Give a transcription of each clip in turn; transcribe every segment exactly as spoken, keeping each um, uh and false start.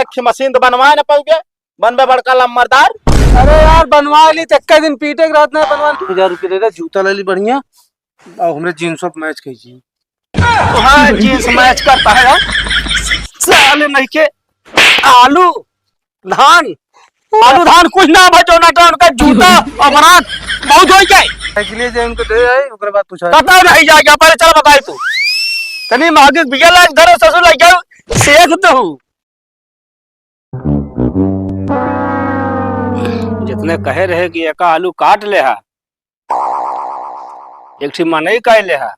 एक मशीन तो बनवाए ना पाओगे, बनबे बड़का लम्बरदार। अरे यार, बनवा ली तो एक दिन पीटे के रहत ना बनवा। दो हजार रुपये दे दे, जूता ले ली बढ़िया, और हमरे जींस पे मैच कीजिए। हाँ, जींस मैच करता है यार। साले नहीं के आलू धान, आलू धान कुछ ना बचो ना तो उनका जूता और बरात बहुत हो जाए। साइकिल जे उनको दे आई, ओकरे बाद पूछा। पता नहीं जा गया, पहले चल बताई तू। तनी महंगी बिया लाग धरो ससुर लग गया, सेक दो। जितने कहे रहे कि एका आलू काट ले हा, एक ठी मनई कह ले हा,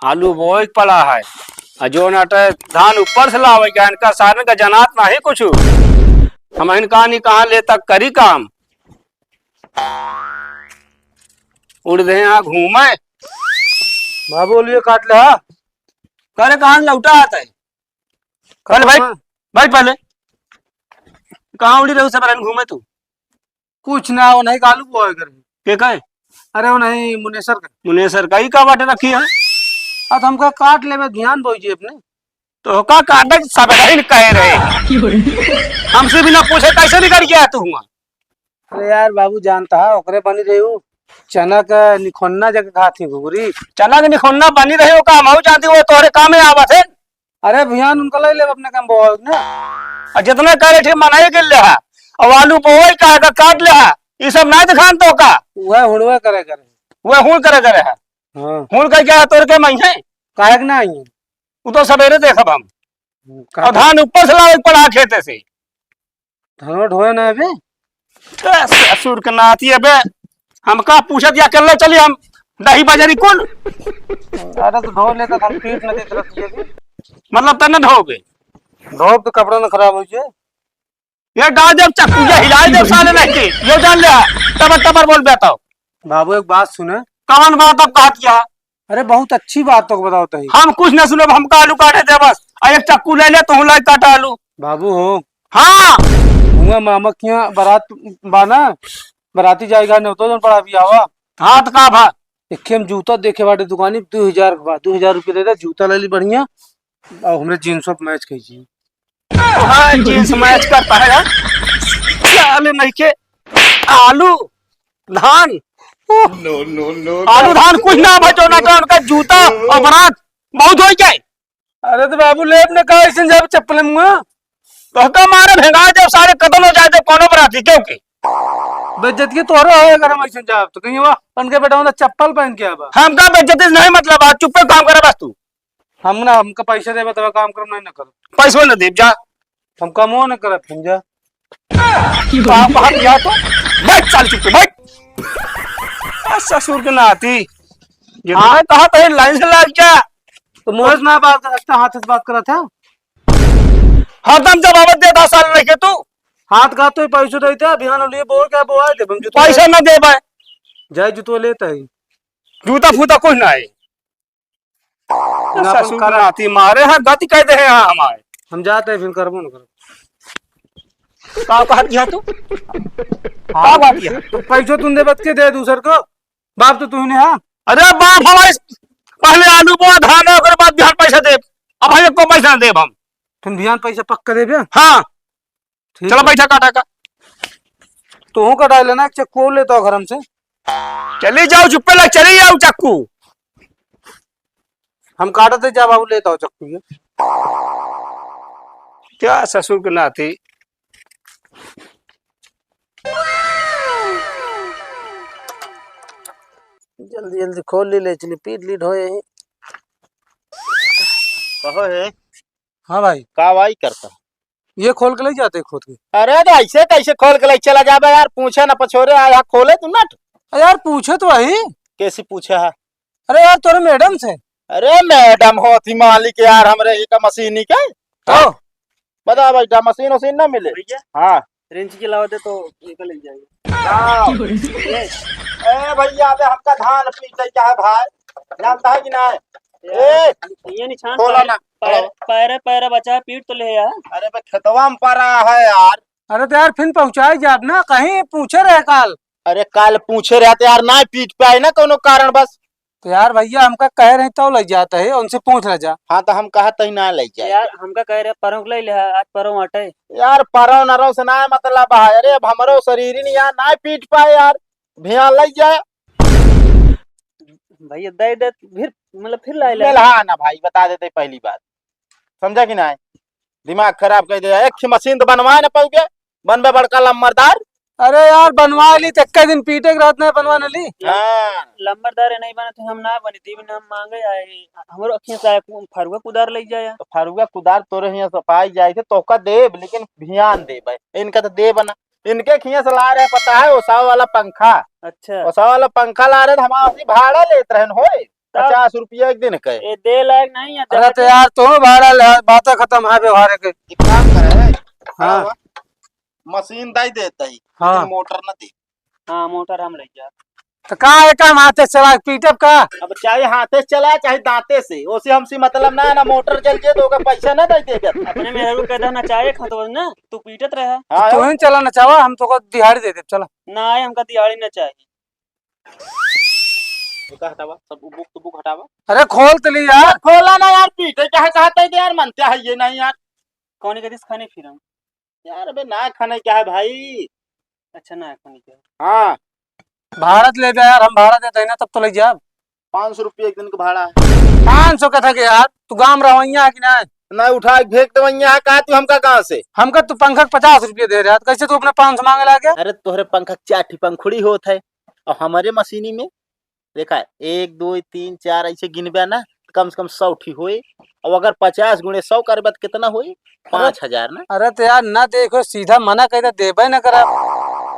आलू बोए के पड़ा है, आ जो नाटे धान ऊपर से लावे के, इनका सारन का जनात नहीं कुछ। हम इनका नहीं कहाँ ले तक करी काम, उड़ दे यहाँ घूमे। बाबू, बोलिए, काट ले हा। करे कहाँ लौटा आता है? कल भाई, हाँ। भाई पहले कहाँ उड़ी रहे सब घूमे तू? कुछ ना, वो नहीं कालू को है घर में। के का है? अरे वो नहीं, मुनेसर का। मुनेसर का, ई का बाटे रखी है? अब हमका काट लेवे, ध्यान बोई जी अपने। तो का काटे के सब रही न कहे रहे। हमसे बिना पूछे कैसे निकल गया तू हुआ? अरे यार बाबू, जानता है ओकरे बनी रही हूँ, चना का निखोन्ना जगह खाती घुघरी। चना के निखोन्ना बनी रही हो का? हम जानती वो तोहरे काम में आवत है। अरे भियान उनका ले लेब अपने काम बोआ ना। और जितना करे ठीक मनाई के ले हा, और आलू बोए का है, काट ले हा, ये सब ना दिखान तो का? वह हुड़वे करे करे। वह हुड़ करे करे है। हाँ। हुड़ कर क्या तोड़ के मैं है? काहे के ना आई? वो तो सवेरे देखब हम। हम्म, और का धान ऊपर से लावे के पड़ा खेते से। धनवा ढोए ना अबे। ए, ससुर के नाती अबे, हमका पूछत या कर ले, चली हम दही बजरी कुल। अरे तो ढो लेता, हम पीट न देत रहती है। मतलब तन्ने ढोबे? ढोब तो कपड़ा न खराब हो जाए। ये डाल देब चक्कू, ये हिलाए देब साले नहीं के, ये जान ले, टबर टबर बोल बेटा। बाबू एक बात सुने। कौन बात अब कहत क्या? अरे बहुत अच्छी बात तो बताओ तही। हम कुछ न सुनब, हमका आलू काटे दे बस। आ एक चक्कू ले ले, तू लाई काटा आलू। बाबू हो। हाँ। हुआ मामा के यहाँ बारात बा ना, बराती जाएगा, न्योतो जन पड़ा भी आवा। हाँ, तो का भा? एक हम जूता देखे बाटे दुकानी, दो हजार के बा, दो हजार रुपये दे दे, जूता ले ली बढ़िया, और हमरे जींस पे मैच कीजिए। हाँ, जींस मैच करता है यार। साले नहीं के आलू, धान, नो, नो, नो, आलू, नो। धान कुछ ना बचो ना तो उनका जूता और बरात बहुत हो जाए। अरे तो बाबू लेब ने का ऐसे जब चप्पल मुआ? तो का मारे भेंगा जब सारे कतल हो जाए तो कोनो बराती क्यों के? बेइज्जत के तोहरा होए अगर हम ऐसे जाब तो कहीं हुआ उनके बेटा उनका चप्पल पहन के आबा। हमका बेइज्जती से नहीं मतलब, आज चुप्पे काम करे बस तू। हम ना, हमका पैसा देबे तब काम करब, नहीं ना करब। पैसो ना देब, जा। हम कमो ना करब, हम जा। बाप हाथ गया तो बैठ, चल चुप तो बैठ। आ, ससुर के नाती। ये हाँ। तो कहा तो लाइन से लग जा। तो मुँह से ना बात करता, हाथ से बात करा था। हरदम जब आवत देता साल लेके तू। हाथ का तो पैसो देते, बिहान लिए बोल क्या बोआ दे, हम जूता पैसा ना दे भाई। जाए जूता लेता है। जूता फूता कुछ ना है। ना, ससुर अपन कर। नाती मारे हैं, गति कह दे हैं हमारे। हम जाते हैं, फिर करबो ना करब। का कहत किया तू? का बात किया? तो पैसो तुम दे बच के दे दूसर को, बाप तो तू ही नहीं है। अरे बाप हमारे पहले आलू बोआ धान है, ओकर बाद बिहान पैसा देब। अब भाई एको पैसा ना देब हम। तुम बिहान पैसा पक्का देबे? हाँ। ठीक चलो है। बैठा काटा का। तू कटा लेना, एक चक्कू लेता हो घर हमसे। चली जाओ, चुप्पे लग, चली जाओ चक्कू। हम काटते जा बाबू, लेता हो चक्कू ये। क्या ससुर के नाती। जल्दी जल्दी खोल ली, ले चली, पीट ली ढोए ही। कहो है। हाँ भाई। का भाई करता? ये खोल के ले जाते खुद के। अरे तो ऐसे कैसे खोल के ले चला जाबे यार, पूछे ना पछोरे, आ यहाँ खोले तू नट। अरे यार पूछे तो वही। कैसे पूछे है? अरे यार तोरे मैडम से। अरे मैडम होती मालिक यार, हमरे एक मशीनी के। तो? बता भाई, का मशीन वशीन ना मिले? भैया, हाँ। रेंच के लावा दे तो निकल ही जाएगा। हाँ। ये। ए भैया, अबे हमका धान पीटे क्या है भाई, जानता है कि नहीं? यार, ए, ये निशान खोला पैर, ना, पैर, खोला। पैरे, पैरे बचा है, पीट तो ले यार। अरे बे, खेतवा में पड़ा है यार। अरे तो यार, फिर पहुंचाए जाब ना, कहीं पूछे रहे काल। अरे काल पूछे रहे तो यार, ना पीट पाए ना कोनो कारण बस। तो यार भैया, हमका कहे रहे तो लइ जात है, उनसे पूछ ले जा। हाँ, तो हम कहत ही ना लइ जाए। यार, हमका कहे रहे परौं के लइ ले, आज परौं अटे। यार, परौं नरौं से ना मतलब है। अरे, अब हमरो शरीर ही नहीं यार, ना पीट पाए यार, भियान लइ जाए। भैया, दे दे, फिर, मतलब, फिर ला ले। मेलहा ना भाई, बता देते पहली बात, समझा कि ना? दिमाग खराब कर दे। एक ठे मशीन तो बनवाए ना पाओगे, बनबे बड़का लम्बरदार। अरे यार, बनवा ली, तो एक्के दिन पीटे के रहत नहीं बनवा न ली। हाँ। लम्बरदार है, नहीं बने तो हम ना बनी, तीन हम मांगे आए। हमरो अखियां से आए, फरुआ कुदार लइ जाए। तो फरुआ कुदार तोरे हियां से पाई जाए थे, तोका देब, लेकिन भियान देब, इनका तो देब ना। इनके खिया से ला रहे, पता है, ओसावा वाला पंखा। अच्छा। ओसावा वाला पंखा ला रहे, तो हम आपसे भाड़ा लेत रहन होए, तब पचास रुपया एक दिन के। ए, दे लायक नहीं है, अरे तो यार, तू भाड़ा ले, बातें खत्म है व्यवहार के। एक काम करे, हाँ। खड़ा हुआ, मशीन दाई देता ही, हाँ। लेकिन मोटर ना दे। हाँ, मोटर हम ले जा। तो का है, का हम हाथे से चला के पीटब का? अब चाहे हाथे से चला, चाहे दांते से, ओसे हमसे मतलब ना है, ना मोटर चल जाए तो ओकर पैसा ना दे देबे। अपने मेहरारू के कहना चाहे खतवन ना, तू पीटत रहा। हाँ, तू ही चला ना चाहवा, हम तो को दिहाड़ी दे दे, चला। ना, हमका दिहाड़ी ना चाहिए। ये का हटावा, सब बुक तो बुक हटावा। अरे खोल तो ली यार। खोला ना यार, पीटे क्या है, कहता है यार, मनते है ये नहीं यार। कौन के दिस खाने फिर हम? यार, अबे ना खाने क्या है भाई? अच्छा, ना खाने क्या है? हाँ। भाड़ा ले बे यार, हम भाड़ा देते हैं ना, तब तो ले जाब। पाँच सौ रुपये एक दिन का भाड़ा है। पाँच सौ कथा के यार, तू गाँव रवैया है कि ना? ना उठा के फेंक देवैया है, का तू हमका गाँव से? हमका तू पंखा के पचास रुपये दे रहा, तो कैसे तू अपने पाँच सौ मांगे लागे? अरे, तोहरे पंखा के चार ठी पंखुड़ी होत है, और हमारे मशीनी में देखा, एक, दो, तीन, चार ऐसे गिनबे ना, कम से कम सौ ठी होए। और अगर पचास गुणे सौ करबे तो कितना होए? अरे, पाँच हजार ना। अरे तो यार, ना देखो, सीधा मना कर दे, देबे ना करा।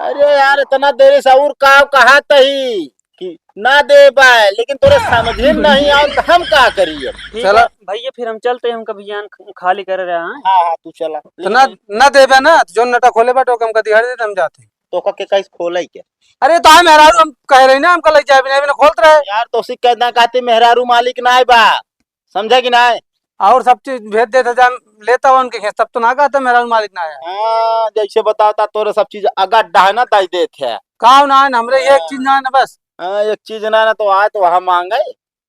अरे यार, इतना देर से और का कहा तही कि ना देबे, लेकिन तोरे समझे में नहीं आउल तो हम का करी अब? ठीक चला। है भैया, फिर हम चलते हैं, हमका भियान ख-, खाली कर रहा है। हाँ, हाँ, तू चला। तो ना, ना देबे ना, जो नटा खोले बाटे, ओके हमका दिहाड़ी दे, हम जाते हैं। तो ओका के कैसे खोले के? अरे, तो हम मेहरारू हम कह रही ना, हमका ले जाए बिना, बिना खोलत रहे। यार, तो उसी कहना कहते मेहरारू मालिक ना बा, समझा कि ना? और सब चीज भेज देते जा, लेता हुआ उनके खेत, तब तो ना कहते मेहरारू मालिक ना है। हाँ, जैसे बताता तोरे सब चीज अगड्ढा है ना, दाई देत है। का ना है, हमरे ये एक हाँ। चीज ना है ना बस। हाँ, एक चीज ना है ना, तो आए तो वहाँ मांगे,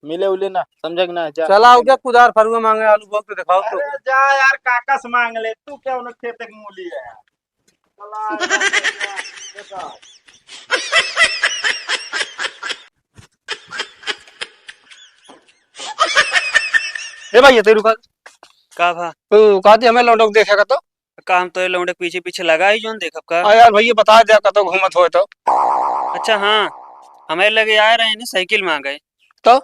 मिले उले ना, समझा कि ना? जा। चला, हो गया कुदार फरुआ मांगे, आलू बोल के दिखाओ तो। अरे जा यार, काका से मांग ले, तू क्या उन्हें खेत के मूली है? ए भाई, ये तेरे रुका। का भा? तू कहती हमें लौंडों को देखेगा तो? का हम तो ये लौंडे के पीछे पीछे लगा ही जोन देखब का? आ यार भैया, बता दे कतो घूमत होए तो। अच्छा हाँ, हमारे लगे आए रहे ने साइकिल मांगे। तो?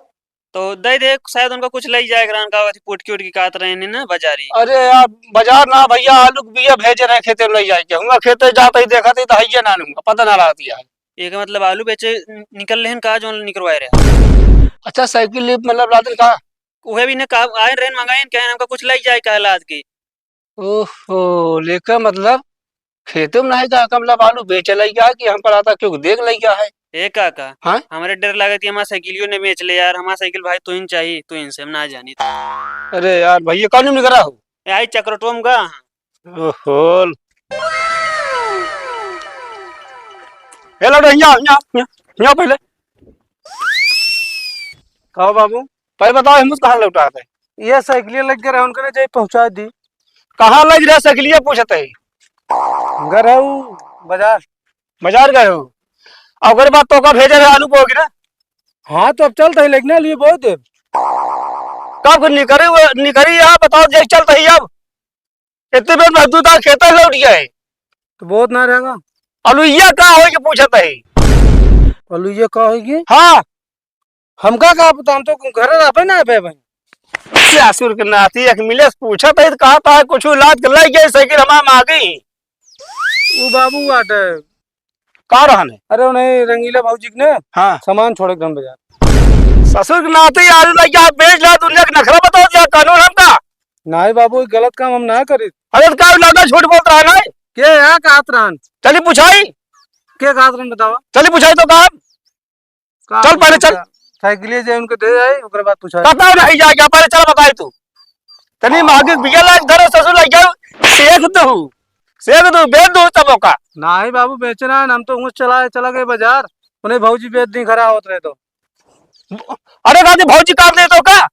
तो दे दे, शायद उनका कुछ लई जाए रहन का, अथी पुटकी उटकी कात रहे ने ना बाजारी। अरे यार, बाजार ना भैया, आलू के बिया भेजे रहे खेते में लई जाए के। हुआ खेते जात ही देखत ही तो हइये ना हुआ, पता ना रहत यार। एक मतलब आलू बेचे निकल लेहन का, जोन निकरवाए रहे। अच्छा, साइकिल लिप मतलब लादन का? उहे भी ने का आए रहन मंगाइन, कहे हमका कुछ लई जाए कहे लाद के। ओहो, लेका मतलब खेते में नहीं का, मतलब आलू बेचे लई गया कि हमका लगता क्यों देख लई गया है? ए काका, हाँ? हमरे डर लागत कि हमार साइकिलियो ने बेच ले यार, हमार साइकिल भाई तुहिन चाही, तुहिन से हम ना जानी। अरे यार भैया, कौन निकरा हो? ए आई चक्रटोम का। ओहो। ए लौटा, हियाँ, हियाँ, हियाँ, हियाँ पहले। कहो बाबू। पहले बताओ, हम कहाँ लौटा थे? ये साइकिलिया लग गए रहे, उनके ना जाई पहुँचा दी। कहाँ लग रहे साइकिलिया पूछत है? घर है वो बाजार। बाजार गए हो? और ओकरे बाद तो का भेजे रहे आलू बोगी ना? हाँ, तो अब चलता है, लेकिन लिए बोल दे। कब निकरी हुआ, निकरी यहाँ बताओ, जैसे चलता ही अब। इतने बेर में तू तार खेते लौट गया है। तो बहुत ना रहेगा। अलुइया का होई के पूछत है? अलुइया का होई के? हाँ। हमका का पता, हम तो घरे रहबे ना बे भाई। ससुर के नाती एक मिले से पूछत है, तो कहता है कुछ लाद के लई गए, साइकिल हमार में आ गई। वो बाबू बाटे। का रहन है? अरे, उन्हें रंगीला भौजी के ने हाँ। सामान छोड़े के हम बाजार। ससुर के नाते आलू लइका बेच ला, दुनिया के नखरा बताओ दिया, कानून हमका। नहीं बाबू, गलत काम हम ना करी। अरे, तो का लगा झूठ बोलत रहा ना? के है कहत रहन? चली पूछाई। के कहत रहन बतावा? चली पूछाई तो का? का चल पहले चल। पूछा? साइकिलिया जे उनके दे जाए, ओकरे बाद पूछा। पता नहीं जा क्या, पहले चल बताई तू। तनी महंगे बिया लाग धरो ससुर लग जाओ, सेक दो, सेक दो, बेच दो तब ओका। नहीं बाबू, बेचना है, हम तो ऊँच चला, चला गए बाजार, उन्हें भौजी बेच दी, खरा होत रहे तो। अरे दादी, भौजी काम दे तो का?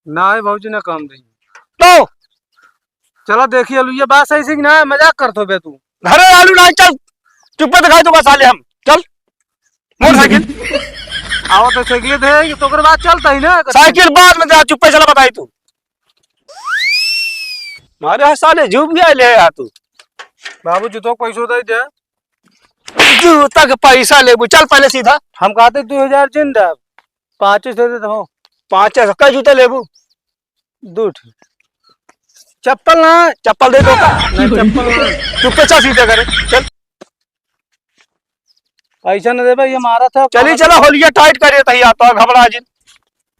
ना है भौजी, ना काम दे। तो चला देखिए, ये बात सही सी कि ना, मजाक करत हो बे तू। घरे आलू ना, चल चुप्पे दिखाई तू का साले हम, चल। मोटरसाइकिल। आओ तो साइकिल दे, ये तो ओकर बाद चलता ही ना। साइकिल बाद में दे, चुप्पे चला बताई तू। मारे यहाँ साले जूब गया ले आ तू। बाबू जूतो पैसो दे दे। जूता के पैसा लेबू, चल पहले सीधा। हम कहते दो हजार जिन दे, पाँचे सौ दे दो। पाँचे सौ का जूता लेबू? दो ठो। चप्पल ना। चप्पल दे दो का? नहीं, चप्पल ना। चुप्पे चल सीधे करे, चल। पैसा न देबे, ये मारा था। चली चला, होलिया टाइट करिए तहिया तो घबरा जिन।